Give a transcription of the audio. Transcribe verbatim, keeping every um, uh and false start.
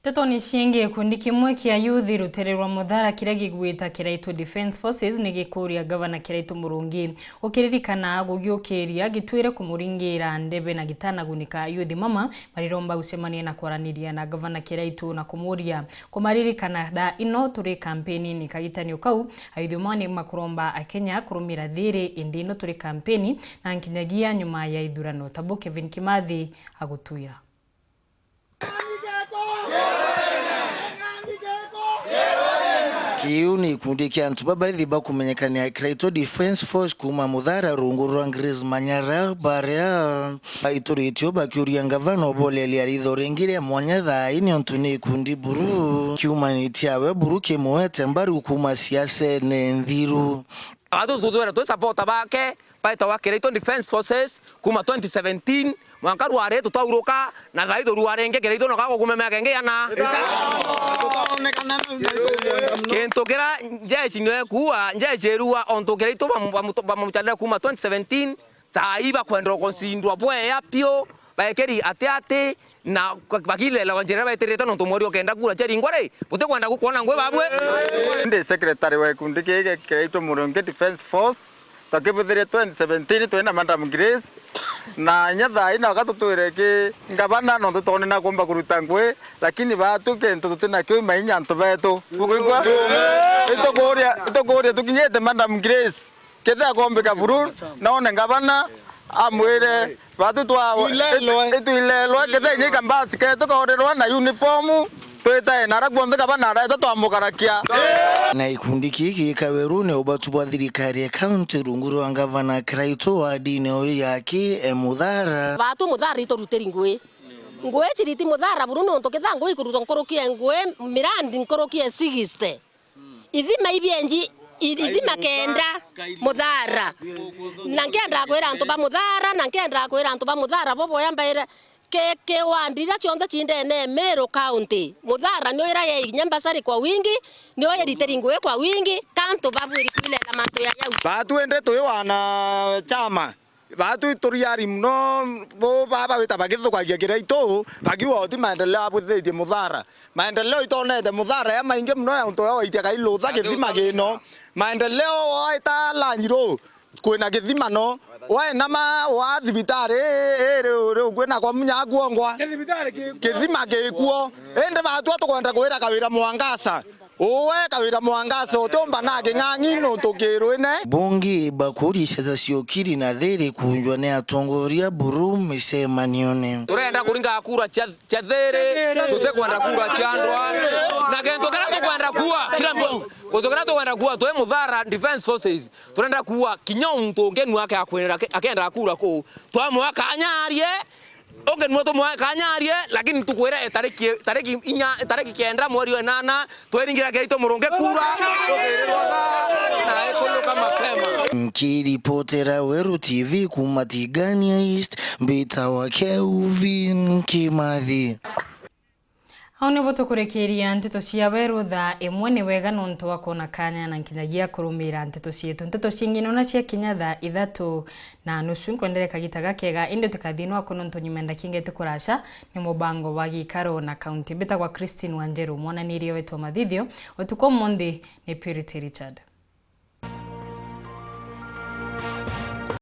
Ntetoni ciingi, gikundi kimwe kia youth rutere rwa Muthara kiria gigwita Kiraitu Defence Forces ni gikuria Gavana Kiraitu Murungi gukiririkana gugiukiria gitwire kumuringira ndebe na gitanagunika. Youth mama mariromba gucemania na kwaraniria na Gavana Kiraitu na kumuria kumaririkana thaa ino turi kampeni-ini. Kagitanio kau, ayouth mama ni makuromba Akenya kurumira thiri indi ino turi kampeni na nkinyagia nyuma ya ithurano. Tabu Kevin Kimathi agutwira. Kiu ni gikundi kia antu babaithi bakumenyekania Kiraitu Defence Force kuuma Muthara rungu rwa Grace Manyara, baria baituritio bakiuria ngavana ubolelia ritho ringi ria mwanya thaa ii niontu ni gikundi buru kiumanitie awe buru kimwete mbaru kuuma siasene nthiru. Aba tututwire twi supporter bake, baitagwa Kiraitu Defence Forces, kuuma twenty seventeen, mwanka rwari tutauruka, na thaithu rwari ingi Kiraitu no gagugumemea kengi ana. Kintu kira njeshi niwe kuua, njeshi irua ontu Kiraitu bamu-, bamu-, bamuchanire kuuma twenty seventeen, thaa ii bakwenda gucindwa bwea piu, baekeri ati ati, na bakilelewa njira iria betirite nontu mweri ukenda kura ciaringwa ri, butikwenda gukwona ngui babwe. Ndi secretary wa gikundi giki Kiraitu Murungi Defence Force, twakibuthirie twenty seventeen twina Madam Grace, na inya thaa ii noka tutwire ki ngavana nontu twonena kumba kuruta ngui, lakini batu kintu tutina kio imainya antu betu. Bukwigua? Itukuria, itukuria tukinyite Madam Grace. Kethira kombika buru, none ngavana amwire, batu twa-, itu-, ituilelwe, kethira inya ikambasi ketu kaorerwa na uniform, twitae nara kuonthe ngavana areta twamukarakia. Na gikundi kii gikawe rune ubatu bwa thirikari ya kaunti rungu rwa ngavana Kiraitu wa dini uyu yaki e Muthara. Batu Muthara iturutiri ngui. Ngui ciriti Muthara buru nontu kethira ngui ikurutwa nkuruki e ngui, mirandi nkuruki e sixty. Ithima ibienji, i-, ithima kenda Muthara. Na nkienda kwira antu ba Muthara, na nkienda kwira antu ba Muthara boboya mbaire, ki, ki ward iria cionthe ci ndene Meru County, Muthara nio ira yei kinya mbasari kwa wingi, nio iritiri ngui kwa wingi, ka antu babwiri kwilela mantu ya yau. Batu indi twi wana chama. Batu ituriari mono, bo baba wita bagithukagia Kiraitu, bakiuga uti maendeleo abwithitie Muthara. Maendeleo itonete Muthara ya maingi mono ya untu ya waitia kai lutha kithima kino. Maendeleo waita lanyi ru, kwina kithima no. Wainama wa thibitari, ii, ri, ri, kwina kwa munya akuongwa. Kithima gikuo. Indi batu tukwenda kwira Kawira Mwangaza. Uwe Kawira Mwangaza utiumba na king'ang'i nontu kirwine. Bungi bakuria ciata ciokiri na thiri kunjwa ni atongoria buru micemanione. Turenda kuringa kura cia, cia thiri, tutikwenda kura cia ndwa. Na kintu kiria tukwenda kuua, kila mtu, kintu kiria tukwenda kuua, twi Muthara Defence Forces, turenda kuua kinya muntu ungi nu ake akwenda, akenda kura ku, twamwa kanyarie, ungi nwe tumwe kanyarie, lakini tukwira itariki, itariki inya, itariki kenda mweri wa inana, twiringira Kiraitu Murungi kura, tukirirwa thaa na ikuluka mapema. Nkiripotera Weru T V kuuma Tigania East, mbitawa Kelvin Kimathi. Au nibo tukurikiria nteto cia Weru thaa imwe. Ni wega nontu wa kwona kanya na nkinyagia kurumira nteto cietu. Nteto cingi nona cia kinya thaa ithatu na nusu. Nkwendere kagita gakega, indi utikathii nwako nontu nyuma ya ndakika ingi ti kuraca ni mubango wa gikaro na kaunti. Mbitagwa Christine Wanjeru, mwananirie wetu wa mathithio utuku umunthi ni Purity Richard.